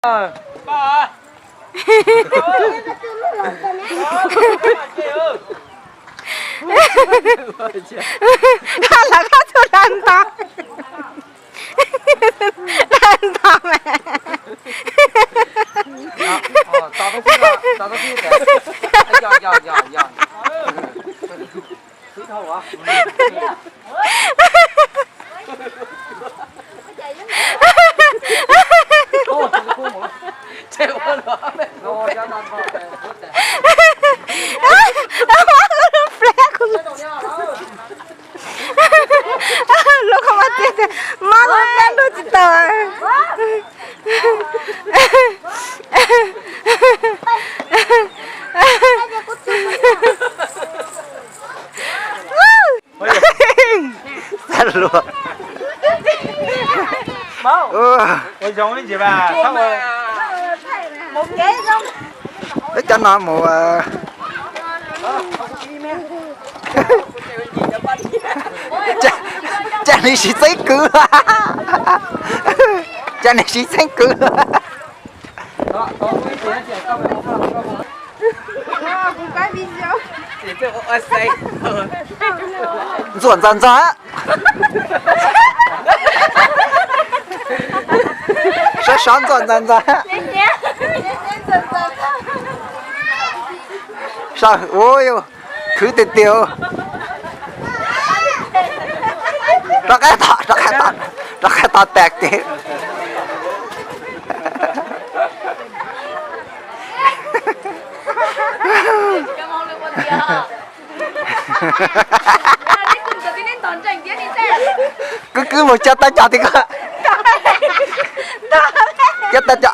Lawv koj tus dag ntog, dag ntog mas. Lub koj mas tiag tiag, mab lub mab lub tsis tau. Xav luag. Peb cov no mus, cas nws siv txeeb kwv, cas nws siv txeeb kwv. Ntxuam ntxaws ntxaws. Sov sov ntxuam ntxaws ntxaws. Saw ua yus khwv tiag tiag. Rov qab tom, rov qab tom, rov qab tom tas ces. Kwv kwv mus cov tawv cov tim ko. Cov tawv cov.